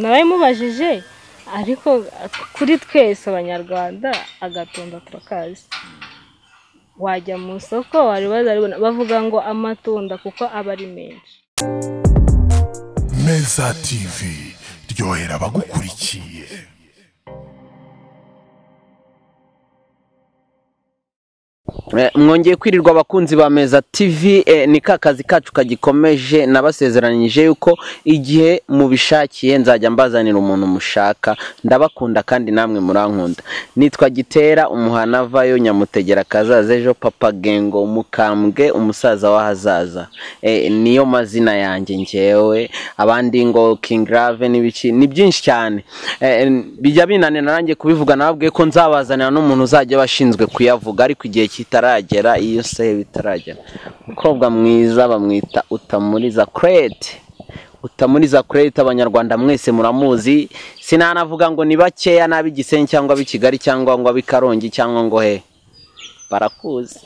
Narabimubajije ariko kuri twese abanyarwanda agatunda turakazi. Wajya mu isoko waribazaribona bavuga ngo amatunda kuko aba ari menshi. Meza TV ryohera abagukurikiye. Mwongeye kwirirwa abakunzi ba Meza TV, ni kakazi kacu kagikomeje. Nabasezeranyije yuko igihe mubishakiye nzajya mbazanira umuntu mushaka. Ndabakunda kandi namwe murankunda. Nitwa Gitera umuhanavayo nyamutegera kazaza ejo, Papa Gengo umukambwe umusaza w'ahazaza. Niyo mazina yanjye njyewe, abandi ngo King Rave n'ibiki ni byinshi cyane. Bijya binanira nanjye kubivuga, nababwiye ko nzabazanira n'umuntu uzajya bashinzwe kuyavuga, ariko igihe kitaragera, iyo se bitaragera. Umukobwa mwiza bamwita Utamuriza Crete. Utamuriza Crete abanyarwanda mwese muramuzi. Sinanavuga ngo ni bakeya nabi Gisenyi cyangwa bi Kigali cyangwa ngo abikarongi cyangwa ngo he, barakuzi.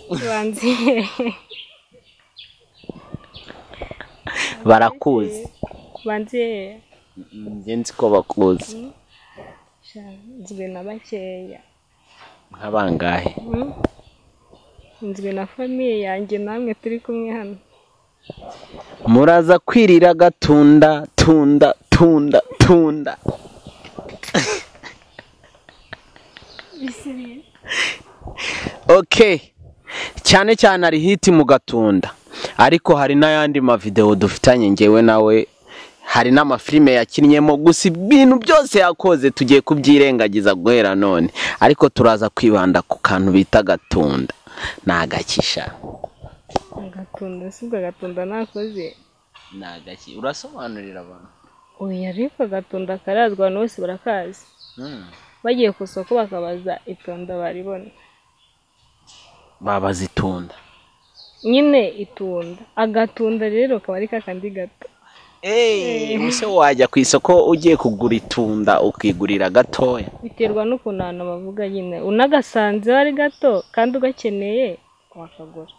Barakuzi. Banzi nje nzi ko bakuzi. Nzwe na bakeya. Nkabangahe? Nzwe na famiye yanjye namwe turi kumwe hano. Muraza kwirira gatunda tunda tunda tunda. Okay. Cyane cyane ari hiti mu gatunda, ariko hari n'ayandi ma video dufitanye ngewe nawe, hari n'amafilime yakinnyemo. Gusa ibintu byose yakoze tugiye kubyirengagiza guhera none, ariko turaza kwibanda ku kantu bita gatunda. Nagakisha agatunda sibwo agatunda nakoze nagaki, urasobanurira abantu. Oya, ariko agatunda karazwa abantu bose barakazi. Bagiye ku isoko bakabaza itunda baribona. Babaza itunda nyine, itunda agatunda rero kaba ari kakandi gato. Muse wajya ku isoko ugiye kugura itunda ukigurira gatoya, biterwa n'ukuntu abantu bavuga nyine. Unagasanze ari gato kandi ugakeneye wakagura.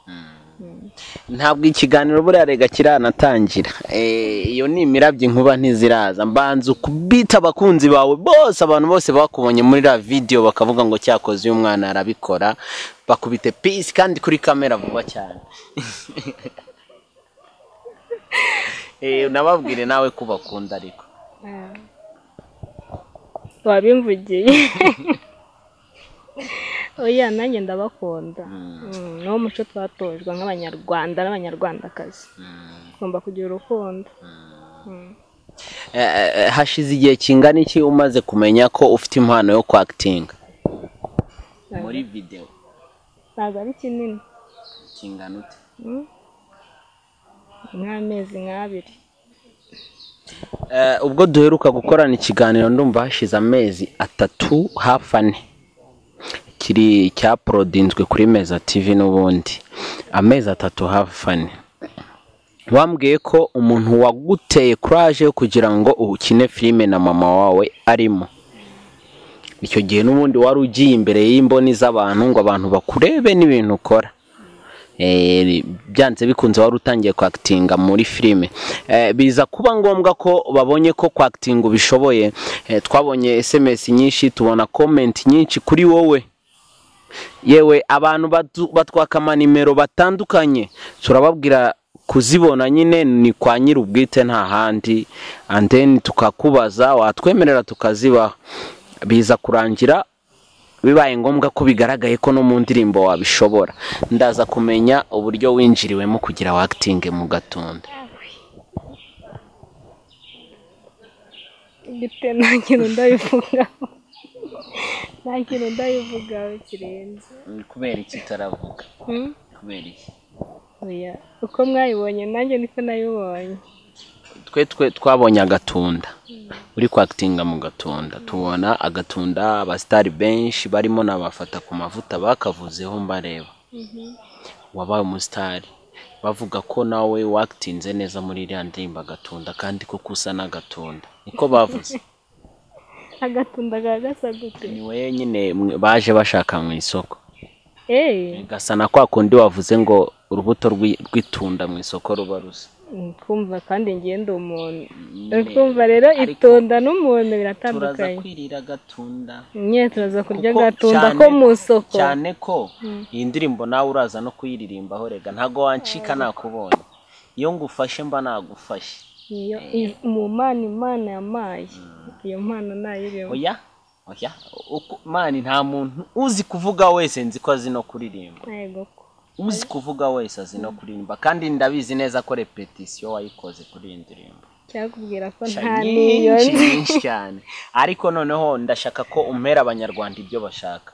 Ntabwo ikiganiro buriya rega kiranatangira. Iyo ni imirabyo inkuba ntiziraza. Mbanza ukubita abakunzi bawe bose, abantu bose bakubonye muri la video bakavuga ngo cyakoze uyu mwana arabikora, bakubite peace kandi kuri kamera vuba cyane. Unababwire nawe kubakunda ariko. Wabimvugiye. Oya, nanjye ndabakunda. No muco twatojwe nk'abanyarwanda n'abanyarwandakazi. Tugomba kugira urukundo. Hashize igihe kingana iki umaze kumenya ko ufite impano yo kwactinga muri video? Ntabwo ari kinini. Kingana ute? Nk'amezi nk'abiri. Ubwo duheruka gukorana ikiganiro ndumva hashize amezi 3 hafi 4, kiri cyaporodinzwe kuri Meza TV n'ubundi. Amezi 3 hafi 4. Wambwiye ko umuntu waguteye courage yo kugira ngo ukine filime na mama wawe arimo. Icyo gihe n'ubundi wari ugiye imbere y'imboni z'abantu ngo abantu bakurebe n'ibintu ukora. Byanze bikunze wari utangiye kwactinga muri filime. Biza kuba ngombwa ko babonye ko kwactinga ubishoboye. Twabonye SMS nyinshi, tubona comment nyinshi kuri wowe. Yewe abantu batwaka amanimero batandukanye, turababwira kuzibona nyine ni kwa nyirubwite nta handi, and then tukakubaza watwemerera tukazibaha. Biza kurangira bibaye ngombwa ko bigaragaye ko no mu ndirimbo wabishobora. Ndaza kumenya uburyo winjiriwemo kugira acting mu gatunda. Gite nta kintu ndabivuga. Nta kintu ndabivuga kirenze. Kubera iki utaravuga? Kubera iki? Oya, uko mwayibonye nanjye niko nayibonye. Twe twabonye agatunda uri kwactinga mu gatunda, tubona agatunda abastari benshi barimo nabafata ku mavuta bakavuzeho mbareba. Wabaye umusitari, bavuga ko nawe wactinze neza muri iriya ndirimbo agatunda, kandi ko kusa n'agatunda niko bavuze. Agatunda gasa gute? Ni wewe nyine baje bashaka mu isoko. Gasa na kwa kundi wavuze ngo urubuto rw'itunda mu isoko ruba rusa. Kumva kandi ngenda umuntu. Kumva rero itunda n'umuntu biratandukanye. Turaza kwirira agatunda. Nye turaza kurya agatunda ko mu isoko. Cyane ko iyi ndirimbo nawe uraza no kuyiririmbaho rega ntago wancika nakubonye. Iyo ngufashe mba nagufashe. Iyo mu mana Imana yamaye. Iyo mpano nayirimo. Oya oya mani nta muntu uzi kuvuga wese nzi ko azi no kuririmba. Yego. Uzi kuvuga wese azi no kuririmba kandi ndabizi neza ko repetition wayikoze kuri iyi ndirimbo. Cyakubwira ko nta niyo nyinshi cyane. Ariko noneho ndashaka ko umpera abanyarwanda ibyo bashaka.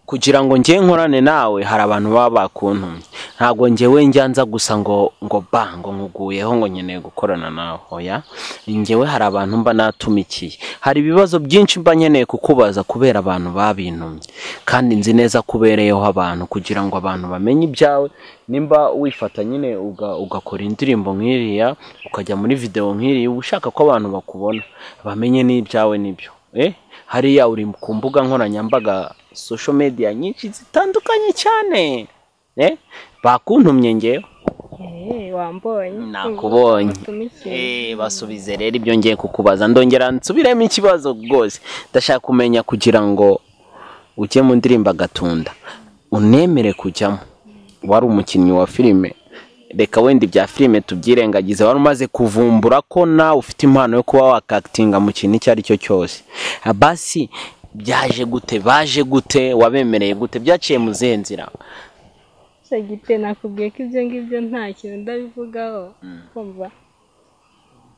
Kugira ngo ngiye nkorane nawe hari abantu baba bakuntumye. Ntabwo ngewe njyanza gusa ngo ba ngo nkuguyeho ngo nkeneye gukorana nawe. Oya, ngewe hari abantu mba natumikiye. Hari ibibazo byinshi mba nkeneye kukubaza kubera abantu babintumye. Kandi nzi neza kubereyeho abantu kugira ngo abantu bamenye ibyawe. Nimba wifata nyine ugakora indirimbo nk'iriya, ukajya muri video nk'iriya, ushaka ko abantu bakubona bamenye n'ibyawe nibyo. Hariya uri ku mbuga nkoranyambaga social media nyinshi zitandukanye cyane. Bakuntumye ngewe. Wambonye. Nakubonye. Basubize rero ibyo ngiye kukubaza. Ndongera nsubiremo ikibazo rwose. Ndashaka kumenya kugira ngo ujye mu ndirimbo agatunda unemere kujyamo. Wari umukinnyi wa filime. Reka wenda ibya filime tubyirengagize, wari umaze kuvumbura ko nawe ufite impano yo kuba wakakitinga mu kintu icyo ari cyo cyose. Basi byaje gute, baje gute, wabemereye gute, byaciye mu zihe nzira? Gite nakubwiye ko ibyo ngibyo nta kintu ndabivugaho. Kumva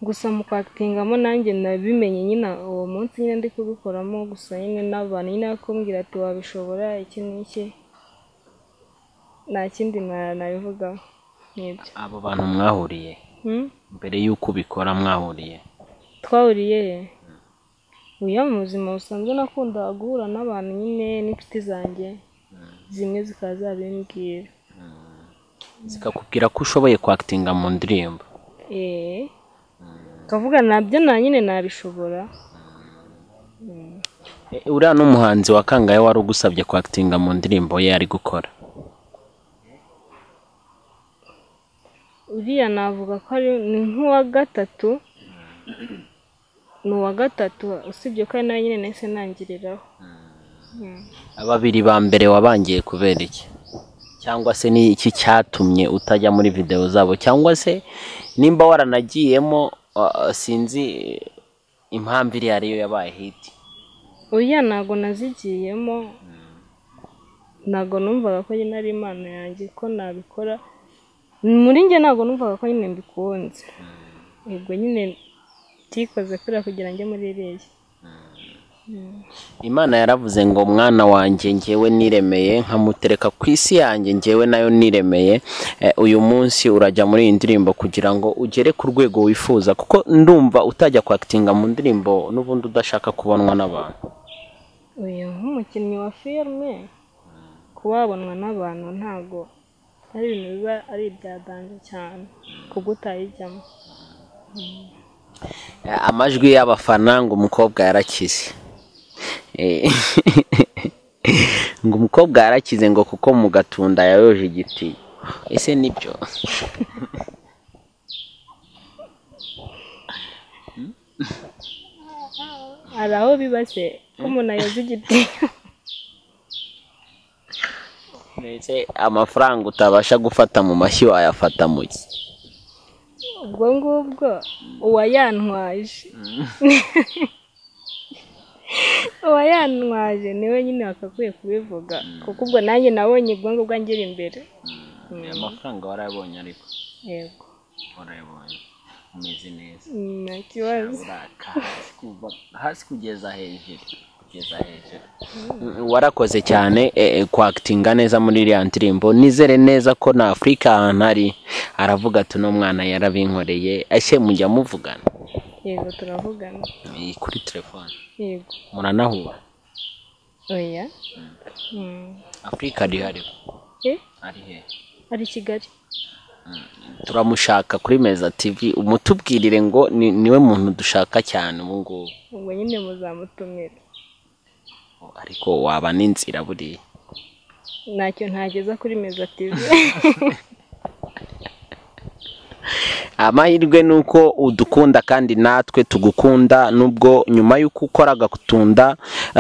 gusa mu kwakitingamo nanjye nabimenye nyine uwo munsi nyine ndi kubikoramo, gusa nyine n'abantu nyine bakumbwira ati wabishobora iki n'iki, nta kindi nabivugaho. Nibyo. Abo bantu mwahuriye mbere y'uko ubikora mwahuriye? Twahuriye uya mu buzima busanzwe nakunda guhura n'abantu nyine n'inshuti zanjye zimwe zikaza zabimbwira. Zikakubwira ko ushoboye kwakitinga mu ndirimbo? Kavuga nabyo na nyine nabishobora. Uriya n'umuhanzi wa kangahe wari ugusabye kwakitinga mu ndirimbo ye ari gukora? Uriya navuga ko ari nk'uwa gatatu. Ni uwa gatatu usibye ko nawe nyine nahise nangiriraho. Ababiri ba mbere wabangiye kubera iki? Cyangwa se ni iki cyatumye utajya muri video zabo? Cyangwa se nimba waranagiyemo sinzi impamvu iri ariyo yabaye hit? Oya ntago nazigiyemo. Ntago numvaga ko nyine ari impano yanjye ko nabikora. Muri njye ntago numvaga ko nyine mbikunze. Ubwo nyine tikoze kuriya kugira njye muri iriya. Imana yaravuze ngo mwana wanjye ngewe niremeye nkamutereka ku isi yanjye ngewe nayo niremeye. Uyu munsi urajya muri iyi ndirimbo kugira ngo ugere ku rwego wifuza, kuko ndumva utajya kwakitinga mu ndirimbo n'ubundi udashaka kubonwa n'abantu. Uyu nk'umukinnyi wa filime kuwabonwa n'abantu ntago ari ibintu biba ari ibya danje cyane kuko utayijyamo. Amajwi y'abafana ngo umukobwa yarakize. Ngo umukobwa yarakize ngo kuko mu gatunda yayoje igiti. Ese nibyo? Hari aho bibase ko umuntu ayoza igiti. Ndetse amafaranga utabasha gufata mu mashyi wayafata mu ki? Ubwo ngubwo uwayantwaje. Uwayantwaje niwe nyine wakakwiye kubivuga, kuko ubwo nanjye nabonye ubwo ngubwo ngira imbere. Amafaranga warayabonye ariko? Yego. Warayabonye. Umeze neza. Nta kibazo. Kuva hasi kugeza hejuru. Kugeza hejuru. Warakoze cyane kwakitinga neza muri iriya ndirimbo. Nizere neza ko na Afrika ahantu ari aravuga ati no mwana yarabinkoreye. Ese mujya muvugana? Yego turavugana. Kuri telefone? Yego. Muranahura? Oya. Afrika ari hariho? Ari he? Ari Kigali. Turamushaka kuri Meza TV, umutubwirire ngo niwe muntu dushaka cyane ubu ngubu. Ubwo nyine muzamutumira. Ariko waba n'inzira buriya. Ntacyo ntageza kuri Meza TV. Amahirwe ni uko udukunda kandi natwe tugukunda, nubwo nyuma y'uko ukora agatunda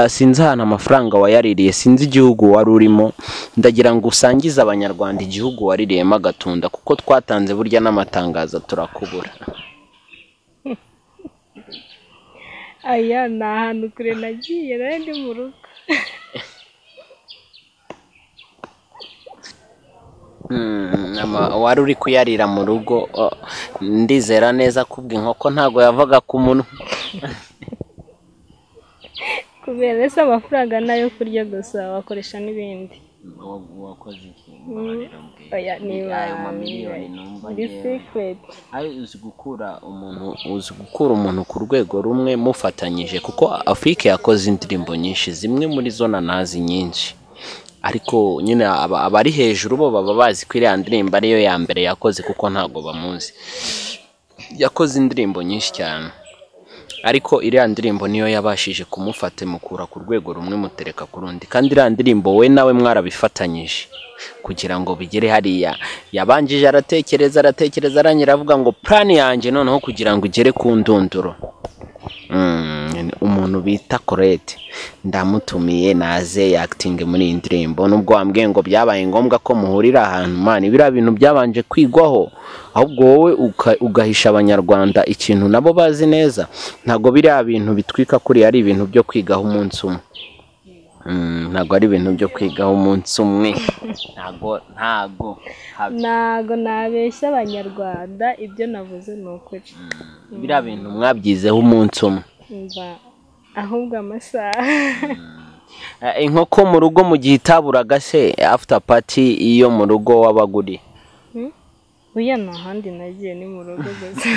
sinzi ahantu amafaranga wayaririye, sinzi igihugu wari urimo. Ndagira ngo usangize abanyarwanda igihugu waririyemo agatunda, kuko twatanze burya n'amatangazo turakubura. Aya ni ahantu kure nagiye, nari ndi mu rugo. Wari uri kuyarira mu rugo, ndizera neza kubwa inkoko ntago yavaga ku munwa. Kubera se amafaranga nayo kurya gusa, wakoresha n'ibindi. Wakoze iki? Oya, ni Ayo mamiliyoni numva ni ngewe. secret. Ayo uzi gukura umuntu ku rwego rumwe mufatanyije, kuko Afrique yakoze indirimbo nyinshi, zimwe muri zo nanazi nyinshi, ariko nyine abari hejuru bo baba bazi ko iriya ndirimbo ariyo ya mbere yakoze, kuko ntabwo bamuzi. Yakoze indirimbo nyinshi cyane, ariko iriya ndirimbo niyo yabashije kumufata imukura ku rwego rumwe mutereka ku rundi. Kandi iriya ndirimbo we nawe mwarabifatanyije kugira ngo bigere hariya. Yabanjije aratekereza, aratekereza, arangira avuga ngo plan yanjye noneho kugira ngo igere ku ndunduro. Umuntu bita Colette ndamutumiye naze yakitinge muri iyi ndirimbo, nubwo wambwiye ngo byabaye ngombwa ko muhurira ahantu. Man, biriya bintu byabanje kwigwaho, ahubwo wowe ugahisha abanyarwanda ikintu nabo bazi neza. Ntabwo biriya bintu bitwika kuriya ari ibintu byo kwigaho umunsi umwe. Ntabwo ari ibintu byo kwigaho umunsi umwe. Ntago Ntago nabeshya abanyarwanda, ibyo navuze ni ukuri. Biriya bintu mwabyizeho umunsi umwe. Mba ahubwo amasaha. Inkoko mu rugo mu gihe itaburaga se after party iyo mu rugo wabaguri? Oya, nta handi nagiye, ni mu rugo gusa.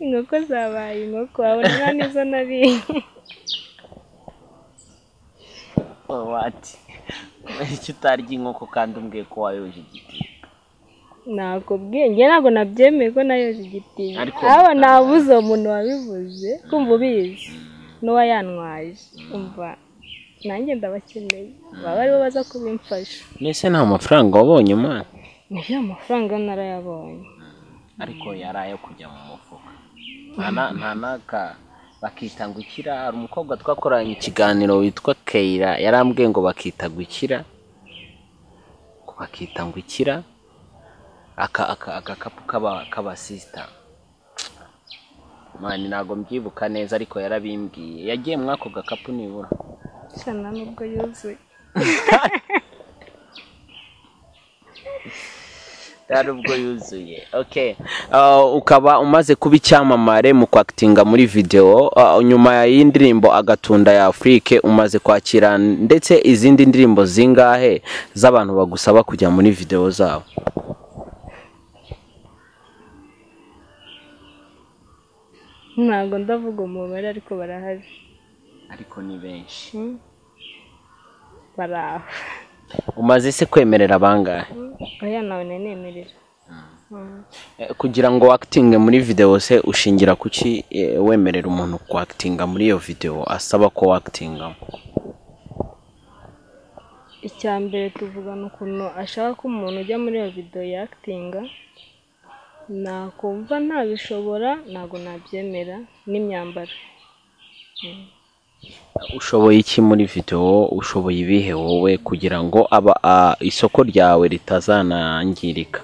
Inkoko zabaye inkoko, wabona nta n'izo nariye. What? Icyo utarya inkoko kandi umbwiye ko wayoje igiti? Nakubwiye njye ntabwo nabyemeye ko nayoje igiti. Ariko Aba nabuze umuntu wabivuze, kumva ubizi n'uwayantwaje, umva nanjye ndabakeneye, baba aribo baza kubimfasha. Nese nta mafaranga wabonye mwana? Niyo amafaranga narayabonye, ariko yari ayo kujya mu mufuka. Nta naka bakita ngo ikira. Hari umukobwa twakoranye ikiganiro witwa Keira, yarambwiye ngo bakita gukira, bakita ngo ikira agakapu k'aba sister. Man, ntago mbyibuka neza ariko yarabimbwiye. Yagiye muri ako gakapu nibura. Sana nubwo yuzuye. Nubwo yuzuye. Okay. Ukaba umaze kuba icyamamare mu kwakitinga muri video, nyuma y'indirimbo Agatunda ya Afrique umaze kwakira ndetse izindi ndirimbo zingahe z'abantu bagusaba kujya muri video zabo? Ntabwo ndavuga umubare ariko barahari. Ariko ni benshi. Baraho. Umaze se kwemerera bangahe? Oya, nawe nemerera. Kugira ngo actinge muri video se ushingira kuki wemerera umuntu ku actinga muri iyo video asaba ko actinga? Icya mbere tuvugana ukuntu ashaka ko umuntu ujya muri iyo video yactinga, nakumva ntabishobora ntabwo nabyemera, n'imyambaro. Ushoboye iki muri video? Ushoboye ibihe wowe kugira ngo aba isoko ryawe ritazanangirika?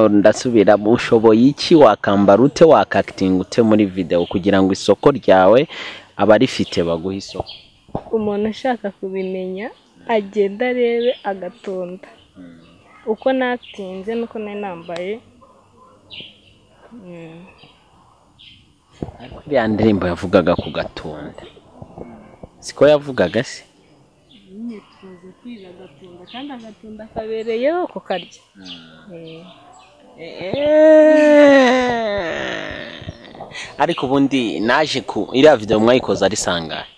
Ndasubira, ushoboye iki? Wakambara ute? Wakakitinga ute muri video kugira ngo isoko ryawe abarifite baguhe isoko? Umuntu ushaka kubimenya agenda arebe agatunda uko natinze nuko nari nambaye. Ariko iriya ndirimbo yavugaga ku gatunda, siko yavugaga se? Nyine tumaze kwiga agatunda, kandi agatunda kabereyeho kukarya. Ariko ubundi naje ku iriya video mwayikoze ari sangahe?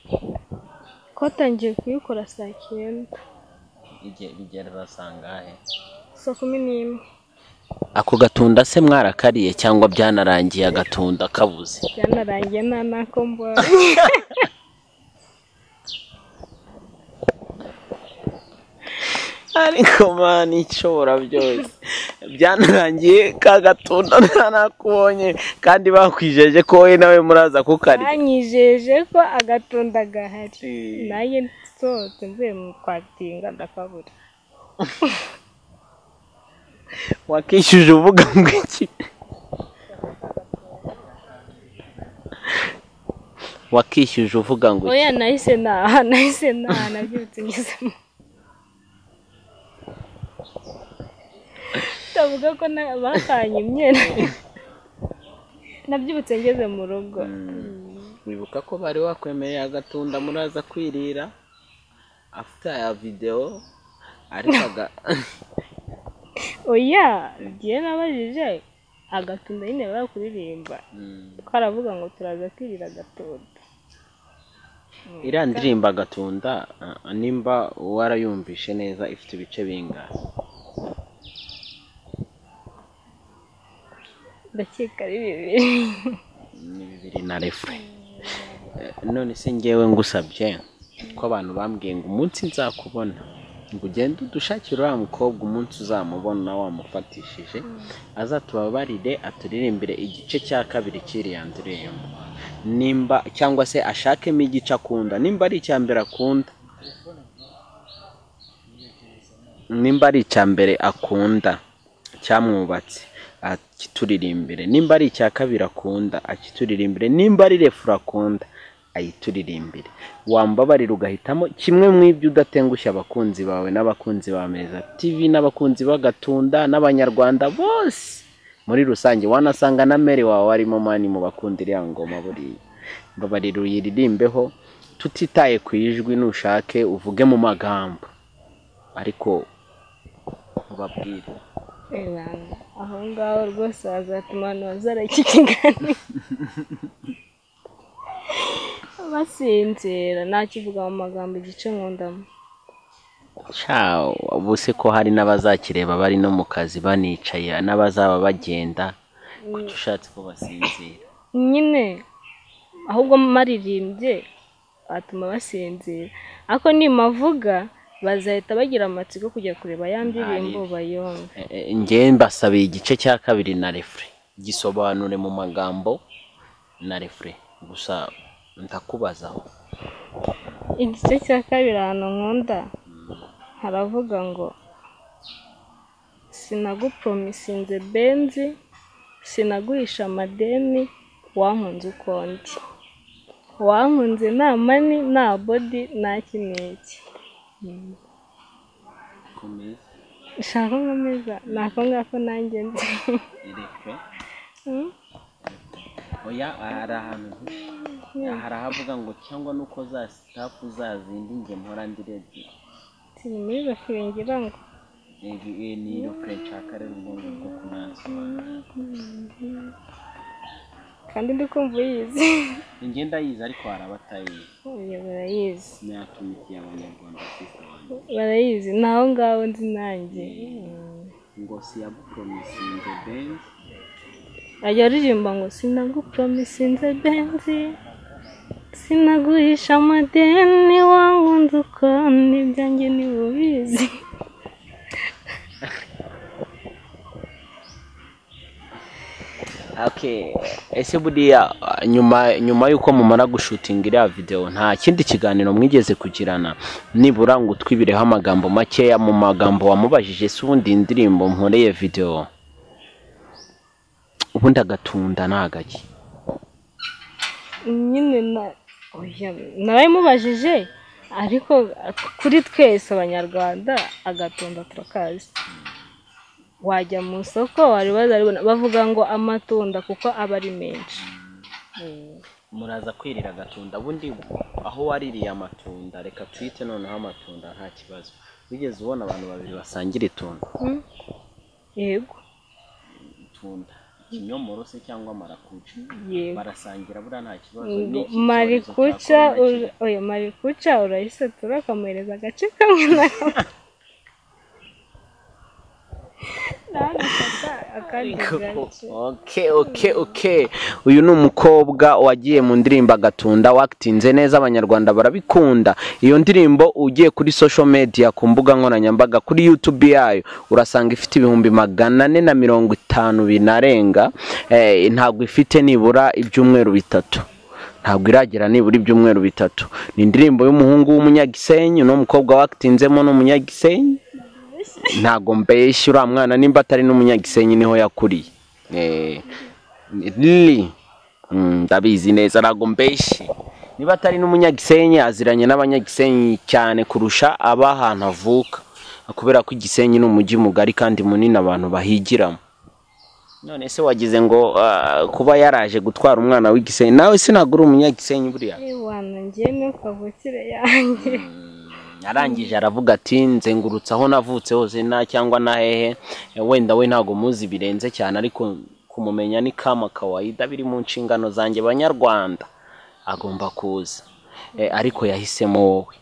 Twatangiye kuyikora saa 9. Bigera sangahe? Saa 11. Ako gatunda se mwarakariye cyangwa byanarangiye agatunda kabuze? Byanarangiye nta nako mbonye. Ariko mani ishobora byose byanarangiye ka gatunda ntanakubonye, kandi bakwijeje ko wowe nawe muraza kukarya. Banyijeje ko agatunda gahari, nanjye nsohotse mvuye mu kwatinga ndakabura. Wakishyuje uvuga ngo iki? Wakishyuje uvuga ngo iki? Oya, nahise naha nabyutse ngezemo. Ndavuga ko bakanyimye, nabyibutse ngeze mu rugo. Wibuka ko bari wakwemereye agatunda muraza kwirira after ya video, ariko oya ngiye nabajije agatunda nyine bakuririmba, twaravuga ngo turaza kwirira agatunda. Iriya ndirimbo agatunda nimba warayumvishe neza ifite ibice bingahe? Ndakeka ari 2. Ni 2 na refre. None se ngewe ngusabye ko abantu bambwiye ngo umunsi nzakubona ngo ugende udushakire uriya mukobwa, umunsi uzamubona wamufatishije azatubabarire aturirimbire igice cya 2 cy'iriya ndirimbo, nimba cyangwa se ashakemo igice akunda, nimba ari icya mbere akunda, nimba ari icya mbere akunda cyamwubatse akituririmbire, nimba ari icya 2 akunda akituririmbire, nimba ari refura akunda ayituririmbire. Wambabarira ugahitamo kimwe mu ibyo udatengushya abakunzi bawe n'abakunzi ba Meza TV n'abakunzi b'agatunda n'abanyarwanda bose muri rusange, wanasanga na Mary wawe arimo mani mu bakunda iriya ngoma. Buriya mbabarira uyiririmbeho tutitaye ku ijwi, nushake uvuge mu magambo ariko ubabwire. Aho ngaho rwose hazatuma abantu bazara iki kiganiro basinzira, ntakivuga mu magambo igice nkundamo. Ubu se ko hari n'abazakireba bari no mu kazi banicaye, n'abazaba bagenda, kuki ushatse ko basinzira? Nyine ahubwo maririmbye atuma basinzira, ariko nimavuga bazahita bagira amatsiko kujya kureba ya ndirimbo bayumve. Njye mbasabiye igice cya 2 na refre, gisobanure mu magambo na refre gusa ndakubazaho. Igice cya 2 ahantu nkunda haravuga ngo sinagupromisinze benzi, sinaguhisha amadeni, wankunze uko ndi, wankunze nta mani nta body nta kiniki. Shaka nkomeza nako ngako nanjye nzi. Oya hari ahantu hari ahavuga ngo cyangwa nuko za staff zazindi nge mpora ndi ready. Turi muri refre ngira ngo ni refre nshaka rero ubwo ngubwo kunansobanurira. Kandi ndi kumva uyizi. Njye ndayizi ariko hari abatayizi. Oya barayizi. Natumikiye abanyarwanda sister wanjye. Barayizi naho ngaho nzi nanjye. Ngo siyagupromisinze Benz. Ajya aririmba ngo sinagupromisinze Benzi, sinaguhisha amadeni, wankunze uko n'ibyanjye ntibubizi. Okay, ese buriya nyuma yuko mumara gushutinga iriya video nta kindi kiganiro mwigeze kugirana, nibura ngo twibireho amagambo makeya mu magambo wamubajije se ubundi indirimbo nkoreye video ubundi agatunda nagaki? Nyine na oya narayimubajije, ariko kuri twese abanyarwanda agatunda turakazi. Wajya mu soko wari bazaribona bavuga ngo amatunda kuko aba ari menshi. Muraza kwirira agatunda. Ubundi aho waririye amatunda, reka twite noneho amatunda nta kibazo, wigeze ubona abantu babiri basangira itunda? Yego. Itunda ikinyomoro se cyangwa marakuca barasangira buriya nta kibazo. Marikuca, oya marikuca urayisatura ukamuhereza agace kamwe na kamwe. Akandi gace. Okay. Uyu ni umukobwa wagiye mu ndirimbo Agatunda, wakitinze neza, abanyarwanda barabikunda. Iyo ndirimbo ugiye kuri social media, ku mbuga nkoranyambaga, kuri YouTube yayo urasanga ifite 450,000 binarenga. Ntabwo ifite nibura ibyumweru 3, ntabwo iragera nibura ibyumweru 3. Ni indirimbo y'umuhungu w'umunyagisenyi, n'umukobwa wakitinzemo ni umunyagisenyi. Ntabwo mbeshya, uriya mwana nimba atari n'umunyagisenyi niho yakuriye. Lili ndabizi neza, ntabwo mbeshye. Niba atari n'umunyagisenyi aziranye n'abanyagisenyi cyane kurusha aba ahantu avuka, kubera ko Igisenyi ni umujyi mugari kandi munini abantu bahigiramo. None se wagize ngo kuba yaraje gutwara umwana w'Igisenyi, nawe sinagura uri umunyagisenyi buriya? Ewana, njye ni kavukire yanjye. Arangije aravuga ati nzengurutse aho navutse hose na cyangwa na hehe. Wenda we ntago muzi birenze cyane, ariko kumumenya ni kama kawaida, biri mu nshingano zanjye banyarwanda, agomba kuza. Ariko yahisemo wowe.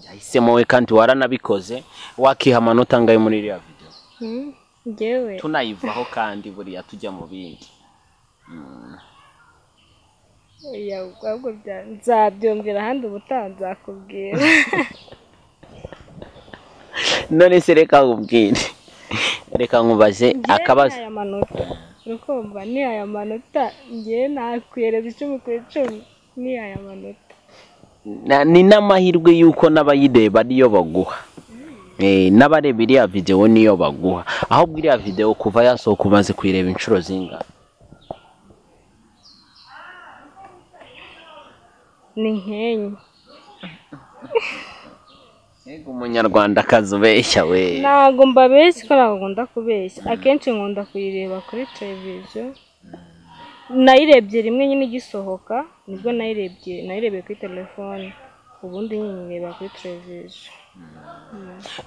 Yahisemo wowe kandi waranabikoze. Wakiha amanota angahe muri iriya video? Njyewe tunayivaho kandi buriya tujya mu bindi. Ahubwo nzabyumvira ahandi ubutaha nzakubwira. None se reka nkubwire, reka nkubaze akabazo. Aya manota urukumva ni aya manota, njye nakwereza 10 ku 10 ni aya manota. Ni n'amahirwe yuko n'abayireba niyo baguha. N'abareba iriya video niyo baguha. Ahubwo iriya video kuva yasohoka umaze kuyireba inshuro zingana? Ni nkenye. Ego umunyarwanda akazubeshya we. Ntago mbabeshya, ko ntabwo nkunda kubeshya. Akenshi nkunda kuyireba kuri televiziyo. Nayirebye rimwe nyine igisohoka, nibwo nayirebye kuri telefone. Ubundi nyine nyireba kuri televiziyo.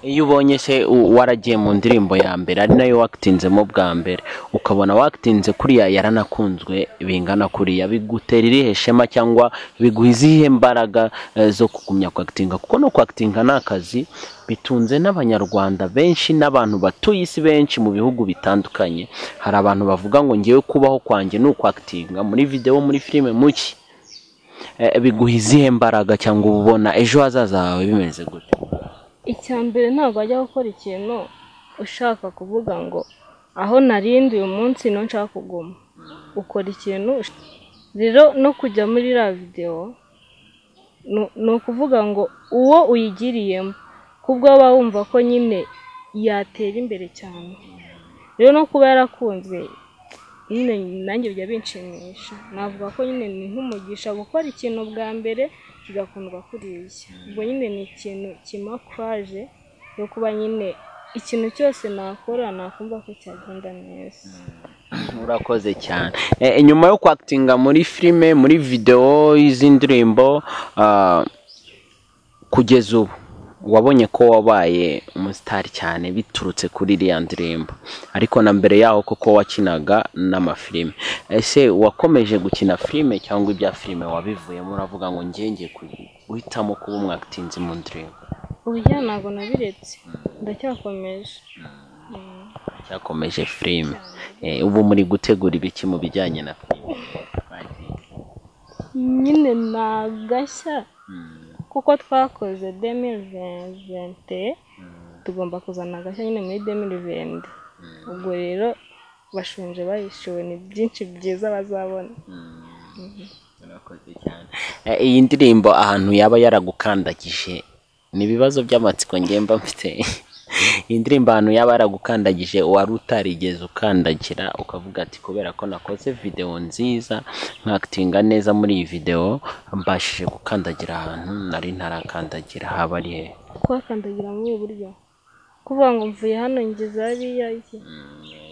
Iyo ubonye se waragiye mu ndirimbo ya mbere ari nayo wakitinzemo bwa mbere, ukabona wakitinze kuriya yaranakunzwe bingana kuriya, bigutera irihe shema cyangwa biguha izihe mbaraga zo kugumya kwakitinga? Kuko no kwakitinga ni akazi bitunze n'abanyarwanda benshi n'abantu batuye isi benshi mu bihugu bitandukanye. Hari abantu bavuga ngo ngewe kubaho kwanjye ni ukwakitinga muri video, muri filime, muki. Biguha izihe mbaraga cyangwa ubona ejo hazaza hawe bimeze gute? Icya mbere, ntabwo wajya gukora ikintu ushaka kuvuga ngo aho narindi uyu munsi niho nshaka kuguma. Ukora ikintu rero, no kujya muri iriya video ni ukuvuga ngo uwo uyigiriyemo kubwo aba wumva ko nyine yatera imbere cyane. Rero no kuba yarakunzwe nyine nanjye bijya binshimisha. Navuga ko nyine ni nk'umugisha gukora ikintu bwa mbere kigakundwa kuriya. Ubwo nyine ni ikintu kimpa courage yo kuba nyine ikintu cyose nakora nakumva ko cyagenda neza. Urakoze cyane. Nyuma yo kwakitinga muri filime, muri video y'indirimbo, kugeza ubu wabonye ko wabaye umusitari cyane biturutse kuri iriya ndirimbo, ariko na mbere yaho koko wakinaga n'amafilime. Ese wakomeje gukina filime cyangwa ibya filime wabivuyemo uravuga ngo ngiye guhitamo kuba umwakitinzi mu ndirimbo? Oya, ntabwo nabiretse, ndacyakomeje. Cyakomeje filime. Ubu muri gutegura ibiki mu bijyanye na filime? Nyine nagashya kuko twakoze 2020, tugomba kuzana agashya nyine muri 2020. Ubwo rero bashonje bayishyuwe, ni byinshi byiza bazabona. Urakoze cyane. Iyi ndirimbo ahantu yaba yaragukandagije, ni ibibazo by'amatsiko ngemba mfite. Iyi ndirimbo ahantu yaba yaragukandagije wari utarigeze ukandagira, ukavuga ati kubera ko nakoze video nziza nkakitinga neza muri iyi video mbashije gukandagira ahantu nari ntarakandagira, haba ari he? Kuhakandagira muri ubu buryo, kuvuga ngo mvuye hano ngeze hariya iki?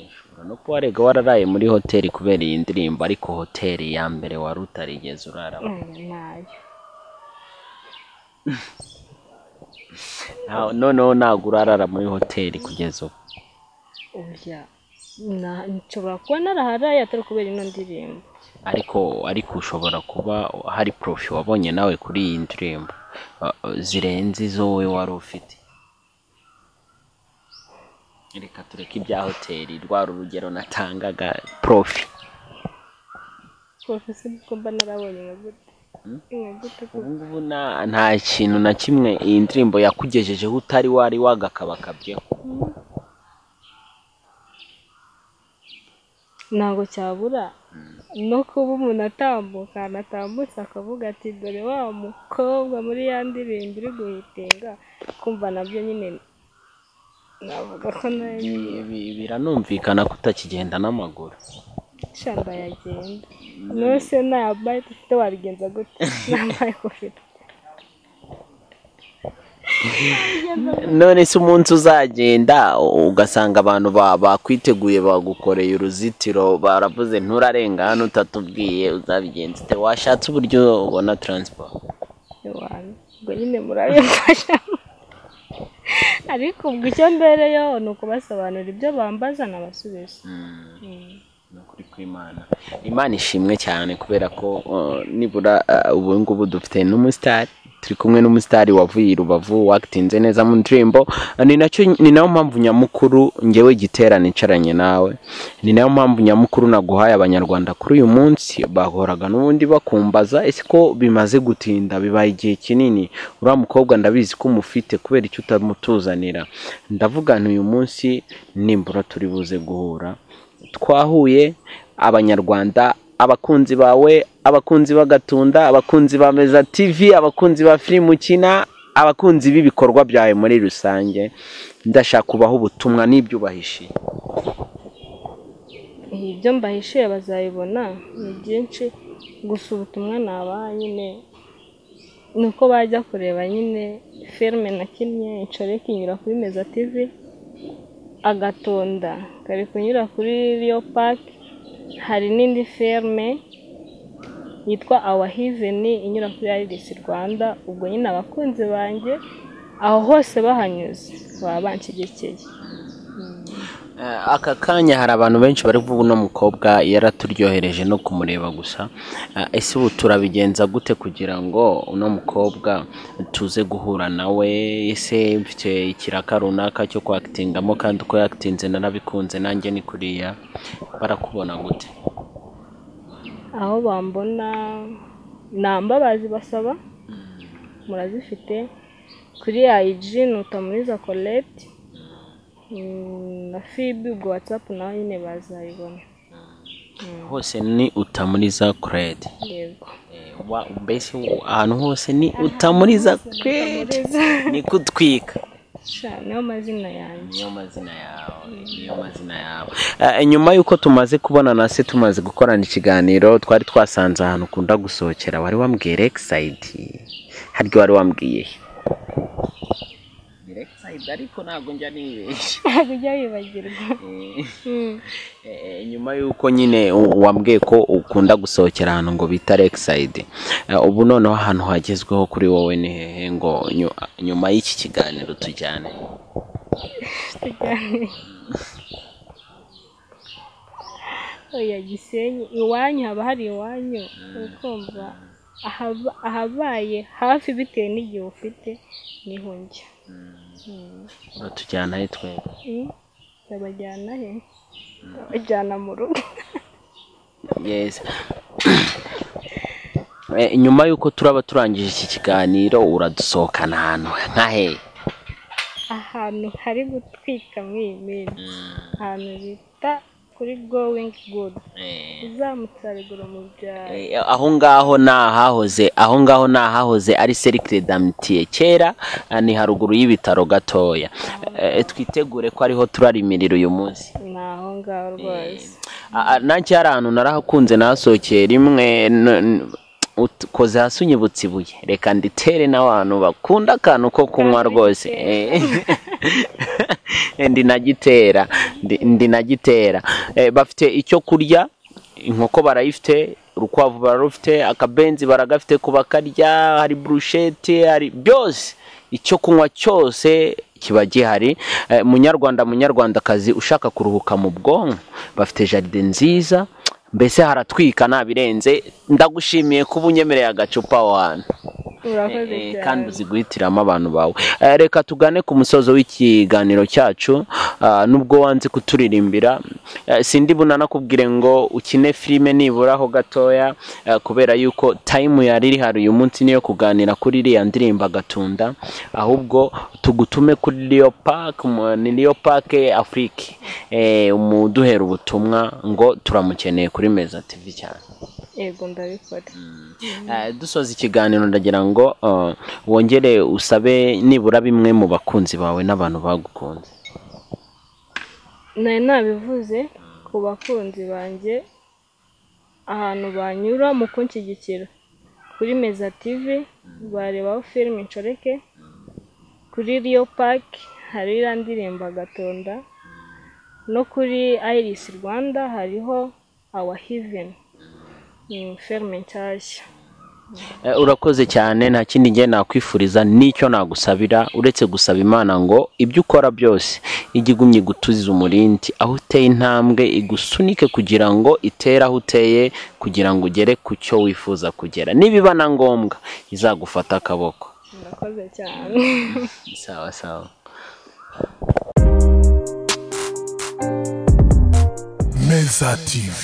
Ushobora no kuba warega wararaye muri hoteli kubera iyi ndirimbo, ariko hoteli ya mbere wari utarigeze uraramo? Nayo. Noneho ntabwo urarara muri hoteli kugeza ubu? Oya, nshobora kuba naraharaye atari kubera ino ndirimbo. Ariko ushobora kuba hari profi wabonye nawe kuri iyi ndirimbo zirenze izo wowe wari ufite. Reka tureke ibya hoteli, rwari urugero natangaga. Profi. Profi ko mba narabonye nka gute? Nka gute ko Ubu ngubu nta kintu na kimwe iyi ndirimbo yakugejejeho utari wari wagakabakabyeho? Ntabwo cyabura no kuba umuntu atambuka, anatambutse akavuga ati dore wa mukobwa muri ya ndirimbo iri guhitinga, kumva nabyo nyine navuga ko nayo Biranumvikana ko utakigenda n'amaguru. Sha ndayagenda, nose nta bayike ufite wabigenza gute? Nta bayike ufite. None se umunsi uzagenda ugasanga abantu bakwiteguye, bagukoreye uruzitiro, baravuze nturarenga hano utatubwiye, uzabigenza ute? Washatse uburyo ubona transport? Ewana, ubwo nyine murabimfasha, ariko ubwo icyo mbereyeho ni ukubasobanurira ibyo bambaza nabasubiza. Ni ukuri kw'Imana, Imana ishimwe cyane kubera ko nibura ubu ngubu dufite n'umusitari, turi kumwe n'umusitari wavuye i Rubavu, wakitinze neza mu ndirimbo. Ni nacyo, ni nayo mpamvu nyamukuru ngewe Gitera nicaranye nawe, ni nayo mpamvu nyamukuru naguhaye abanyarwanda kuri uyu munsi. Bahoraga n'ubundi bakumbaza, ese ko bimaze gutinda, bibaye igihe kinini, uriya mukobwa ndabizi ko umufite, kubera icyo utamutuzanira? Ndavuga nti uyu munsi nimbura turi buze guhura. Twahuye, abanyarwanda, abakunzi bawe, abakunzi b'Agatunda, abakunzi ba Meza TV, abakunzi ba filime ukina, abakunzi b'ibikorwa byawe muri rusange, ndashaka kubaha ubutumwa n'ibyo ubahishiye. Ibyo mbahishiye bazabibona ni byinshi, gusa ubutumwa nabaha nyine ni uko bajya kureba nyine filime nakinnye Inshoreke inyura kuri Meza TV, Agatonda kari kunyura kuri Rio Park, hari n'indi filime yitwa Our Heaven inyura kuri Iris Rwanda. Ubwo nyine abakunzi banjye aho hose bahanyuze baba banshyigikiye. Aka kanya hari abantu benshi bari kuvuga uno mukobwa yaraturyohereje no kumureba gusa. Ese ubu turabigenza gute kugira ngo uno mukobwa tuze guhura nawe? Ese mfite ikiraka runaka cyo kwakitingamo, kandi uko yakitinze narabikunze, nanjye ni kuriya, barakubona gute? Aho bambona namba bazi basaba murazifite kuri IG ni Utamuriza Colette, na Fibi, ubwo WhatsApp naho nyine bazayibona. Hose ni Utamuriza Colette? Yego. Mbese ahantu hose ni Utamuriza Colette, ni kutwika. Sha, niyo mazina yanjye. Niyo mazina yawe, niyo mazina yawe. Nyuma y'uko tumaze kubonana se, tumaze gukorana ikiganiro, twari twasanze ahantu ukunda gusohokera, wari wambwiye Lakeside, haryo wari wambwiye he? Lakeside, ariko ntabwo njya nibeshya. Ntabwo ujya wibagirwa. Nyuma y'uko nyine wambwiye ko ukunda gusohokera ahantu ngo bita Lakeside, ubu noneho ahantu hagezweho kuri wowe ni hehe ngo nyuma y'iki kiganiro tujyane? Tujyane. Oya, Gisenyi iwanyu haba hari iwanyu, ukumva ahabaye hafi bitewe n'igihe ufite niho njya. Uratujyana he twebwe? Ndabajyana he? Ndabajyana mu rugo. Yes. Nyuma y'uko turaba turangije iki kiganiro, uradusohokana ahantu nka hehe? Ahantu hari gutwika muri iyi minsi, ahantu bita kuri Going Good, uzamutse haruguru mu byaro. Aho ngaho ni ahahoze, aho ngaho ni ahahoze ari Cercle d'Amitié kera, ni haruguru y'ibitaro gatoya. Twitegure ko ariho turarimirira uyu munsi. Ni aho ngaho rwose. Nanjye hari ahantu narahakunze, nahasohokeye rimwe, ukoze hasi unyibutsa ibuye, reka nditere n'abantu bakunda akantu ko kunywa rwose. Ndi nagitera, ndi nagitera. Bafite icyo kurya, inkoko barayifite, urukwavu bararufite, akabenzi baragafite ku bakarya, hari brushete, hari byose, icyo kunywa cyose kiba gihari. Munyarwanda, munyarwandakazi ushaka kuruhuka mu bwonko, bafite jardin nziza, mbese haratwika ntabirenze. Ndagushimiye kuba unyemereye agacupa aho hantu. Urakoze cyane. Kandi uzi guhitiramo abantu bawe. Reka tugane ku musozo w'ikiganiro cyacu. Nubwo wanze kuturirimbira, sindi bunanakubwire ngo ukine filime nibura ho gatoya, kubera yuko time yari iri hari uyu munsi niyo kuganira kuri iriya ndirimbo Agatunda, ahubwo tugutume kuri Leo Park, ni Leo Park Afrique, umuduhera ubutumwa ngo turamukeneye kuri Meza TV cyane. Yego, ndabikora. Dusoza ikiganiro, ndagira ngo wongere usabe nibura bimwe mu bakunzi bawe n'abantu bagukunze. Nari nabivuze, ku bakunzi banjye, ahantu banyura mu kunshyigikira, kuri Meza TV barebaho filime Inshoreke, kuri Rio Park hari iriya ndirimbo Agatonda, no kuri Iris Rwanda hariho Our Heaven, ni filime nshyashya. Urakoze cyane. Nta kindi ngiye nakwifuriza n'icyo nagusabira uretse gusaba Imana ngo ibyo ukora byose ijye igumye gutuziza umurindi, aho uteye intambwe igusunike kugira ngo itere aho uteye, kugira ngo ugere ku cyo wifuza kugera. Nibiba na ngombwa izagufata akaboko. Murakoze cyane. Sawa sawa. Meza TV,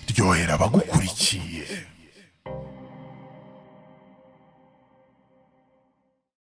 ryohera abagukurikiye.